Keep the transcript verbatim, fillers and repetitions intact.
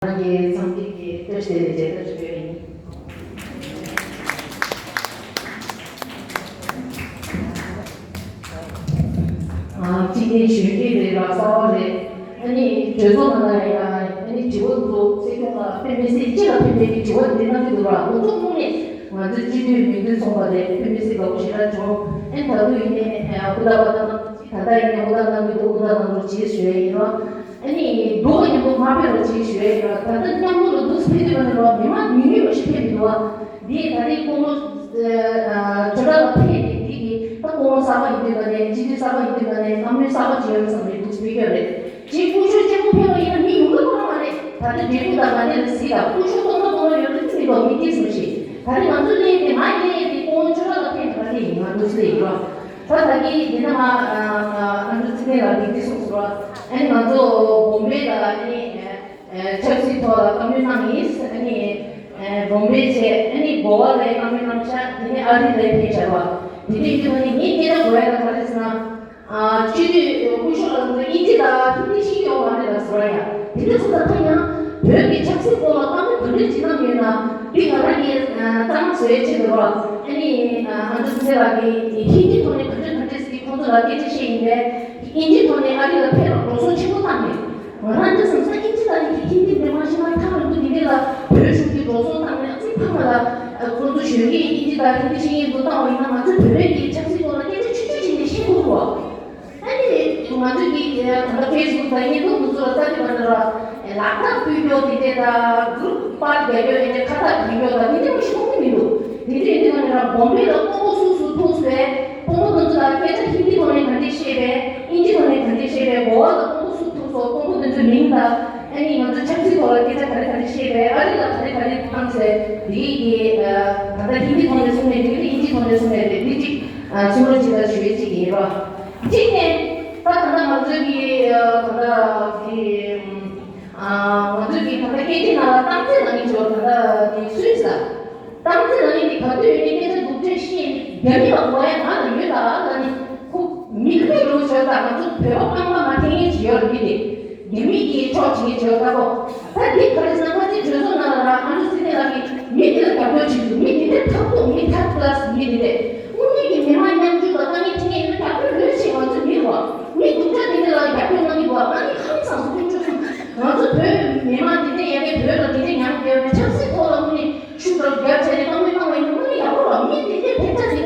རང་གི་འཚམས་འདྲི་གི་བཀྲ་ཤིས་བདེ་ལེགས་མཇལ་དར་ཞུ་ཡ་ཡིན། ཨ་གཅིག་ནས་གཞོན་སྐྱེས་རེད་ལ་གསར་བ་རེད། ཨ་ནི་གྲོས་ཚོགས་ནང་ལ་ཡང་ཨ་ནི་དྲི་བ་འདུག་སྲིད་སྐྱོང་ལ་ཕེབས་མི་སྲིད་སྤྱི་ལ་ཕེབས་པའི་གི་དྲི་བ་འདི་གནང་གི་འདུག་ར། ང་ཚོ་དངོས་གནས་ང་ཚོའི་སྤྱི་འཐུས་མིང་དོན་མཚུངས་པ་རེད། ཕེབས་མི་སྲིད་དགའ་པོ་ཞེ་དྲག་བྱུང་། ཨ་ནི་ད་དུང་ཡིན་ནའི་ཨ་ཧུར་ཐག་པ་ད་ད་ད་ཡིན་ནའི་ཧུར་ཐག་གནང་གི་འདུག་ཧུར་ཐག་གནང་རོགས་བྱེད་ཞུ་ཡ་ཡིན་ར། ཨ་ནི་སྡུག་པ་མཉམ་དུ་མ་ཕེབས་རོགས་བྱེད་ཞུ་ཡ་ཡིན་ར། ད་ལྟ་མཉམ་དུ་ལ་འདུག་ཕེབས་དུས་ཀ་ནས་ར་མི་མང་ཉུང་ཉུང་ཞིག་ཕེབས་མི་འདུག་བ། འདི་ད་རེས་སྐུ་ངོ་ཨ་ཇོ་བྲག་ལ་ཕེབས་ཏེ་འདི་གི་ད་སྐུ་ངོ་གསར་པ་ཡིན་དུས་ཀ་ནས་སྤྱི་འཐུས་གསར་པ་ཡིན་དུས་ཀ་ནས་བཀའ་མོལ་གསར་པ་ཅིག་ཡོད་བསམ་ནས་འདུག་ཕེབས་ཀྱི་རེད། ཅིག་སྐུ་ཞབས་གཅིག་པུ་ཕེབས་པ་ཡིན་ན་མི་ཡོང་གི་ཁོ་རང་མ་རེད། ད་ལྟ་འབྲས་སྤུངས་དང་མ་ཎི་ལ་གཟིགས་དང་སྐུ་ཞབས་སྟོང་ཕྲག་སྟོང་ཕྲག་ཡོད་རེད་ཟེར་མི་འདུག་མི་སྐྱིད་སོང་ཞིག་ད་ལྟ་ང་ཚོ་གླེང་དེ་མ་གླེང་དེ་སྐུ་ངོ་ཆོས་གྲགས་ལ་ཕེབས་ན་ད་ལྟ་ཡིན་ང་འདུག་སེ་ཡིན་རོགས། ད་ད་གི་དེ་ན་ང་ཨ་ཨ་འདུག་ཚིག་ལ་འདི་འདི་གསུངས་སོང་ར། ཨ་ནི་ང་ཚོ་བོམ་བེ་ལ་ཨ་ནི་ཨ་ཆབ་སྲིད་ཐོག་ལ་བཀའ་མོལ་གནང་ཡིན། ཨ་ནི་ཨ་བོམ་བེ་བྱས། ཨ་ནི་གོ་བ་ལ་བཀའ་མོལ་གནང་ཤག་དེ་ནས་ཨ་རི་ལ་ཕེབས་བྱ་བ། དེ་དུས་དེ་ནི་ངས་སྐད་ཆ་གོ་ཡ་ལ་ག་རེ་ཟེར་ན། ཨ་སྤྱི་འཐུས་སྐུ་ཞབས་ལགས་ཚོས་དབྱིན་ཇི་དང་ཧིན་དི་ཤེས་ཀྱི་ཡོད་མ་རེད་ལགས་ཟེར་བ་ཡ། དེ་འདྲ་སོང་ཙང་ད་ཡང་བོད་ཀྱི་ཆབ་སྲིད་སྐོར་ལ་བཀའ་མོལ་ག་འདྲ་ཅིག་གནང་ཡོད་ན་འདི་ང་རང་གིས་ཨ་གཙང་མ་བཟོ་ཡའི་ཆེད་དུ་རོགས། ཨ་ནི་ཨ་ཨ་འདྲ་སེ་ལགས་ཀྱིས་ཧིན་དི་ཐོག་ནས་ག་འདྲ་ག་འདྲ་ཟེར་གྱི་ཁོང་ཚོ་ལ་སྐད་ཆ་བཤད་ཡིན་པས། དབྱིན་ཇི་ཐོག་ནས་ཨ་རི་ལ་ཕེབས་རོགས་འགྲོ་སོང་ཆེན་པོ་བཏང་མེད། ང་རང་ཚོ་བསམ་ས་དབྱིན་ཇི་ལ་ཡིན་གྱི་ཧིན་དི་འདི་མ་ཤེས་ན་ཐག་རིང་པོ་འདི་འདྲ་ལ་བོད་གཞུང་གིས་འགྲོ་སོང་བཏང་ནས་ཨ་ཙི་ཕ་མ་ལ་ཁོང་ཚོ་གཞོན་སྐྱེས་དབྱིན་ཇི་དང་ཧིན་དི་ཤེས་ཡིན་འདུག་བཏང་བ་ཡིན་ན་ང་ཚོ་བོད་པའི་གི་ཆབ་སྲིད་ཐོག་ལ་སྐད་ཆ་ཆུང་ཆུང་ཅིག་ནས་བཤད་དགོས་རེད་བ། ཨ་ནི་ང་ཚོས་ཀྱི་ད་ལྟ་ཕེ་སི་བུག་དང་ཉེན་རྟོག་འདི་ཚོ་ལ་ལྟ་དུས་ང་ཚོ་ལ་ལག་ཐབས་ཕུལ་རྒྱུ་དེ་འདྲས་དང་གུ་རུབ་པར་རྒྱག་རྒྱུ་དེ་འདྲས་ཁ་ཐག་རྒྱག་རྒྱུ་དང་དེ་འདྲས་མང་པོ་ཞིག་མཐོང་གི་མི་འདུག་དེ་འདྲས་ཡིན་དུས་ང་ཚོ་ལ་བོམ་བེ་ལ་དཔོན་པོ་སུ་སུ་ཐུག་སོང་བས་དཔོན་པོ་དེ་ཚོ་ལ་སྐད་ཆ་ཧིན་དི་ཐོག་ནས་ག་འདྲས་བཤད་པས་དབྱིན་ཇི་ཐོག་ནས་ག་འདྲས་བཤད་པས་གོ་བ་ལ་དཔོན་པོ་སུ་ཐུག་སོང་དཔོན་པོ་དེ་ཚོའི་མིང་དང་ཨ་ནི་ང་ཚོ་ཆབ་སྲིད་ཐོག་ལ་སྐད་ཆ་ག་རེ་ག་རེ་བཤད་པས་ཨ་རི་ལ་ག་རེ་ག་རེ་བཏང་ཟེར་དེ་ཡིག་གི་ད་ལྟ་ཧིན་དི་ཐོག་ནས་གསུངས་ནས་དེ་ནི་དབྱིན་ཇི་ཐོག་ནས་གསུངས་ནས་རེད་འདི་གཅིག་གསུང་རོགས་བྱེད་ལ་ཞུ་ཡས་གཅིག་ཡིན་རོགས། གཅིག་ནས་ད་ད་ལྟ་ང་ཚོའི་གི་ད་ལྟ་གི་ང་ཚོའི་གི་ད་ལྟ་སྐད་ཆའི་ནང་ལ་གཏམ་ཚིག་ནང་གི་ཇོ་ད་ལྟ་གི་སུས་ཟ། གཏམ་ཚིག་ནང་གི་ག་དུས་ཡོད་ནི་སྐད་ཆ་སྡུག་ཅག་བཤད་ནི་རྒྱ་མི་ལ་གོ་ཡ་ང་ལ་ཡོད་ད་ལ་ནི་ཁུ་མི་ཁུ་རུ་ཇོ་ད་ང་ཚོ་བོད་པ་རྐང་པ་མ་འཐེན་ཡས་ཇི་ཡོད་རེད་དེ། རྒྱ་མི་གི་ཕྱོགས་ཇི་ཇོ་ད་གོ། ད་འདི་ག་རེ་ཟ་ཁ་ཅིག་གྲོས་ཚོགས་ནང་ལ་ར་ཨ་ནུ་སི་ཏེ་ལ་གི་མི་དེ་ལ་རྒྱབ་སྐྱོར་བྱེད་དུས་མི་དེ་འདྲ་ཐབས་སྡུག་མི་ཐབས་ཀླ་སི་མི་དེ་འདྲ་དངོས་གནས་ཀྱི་མི་མང་མཉམ་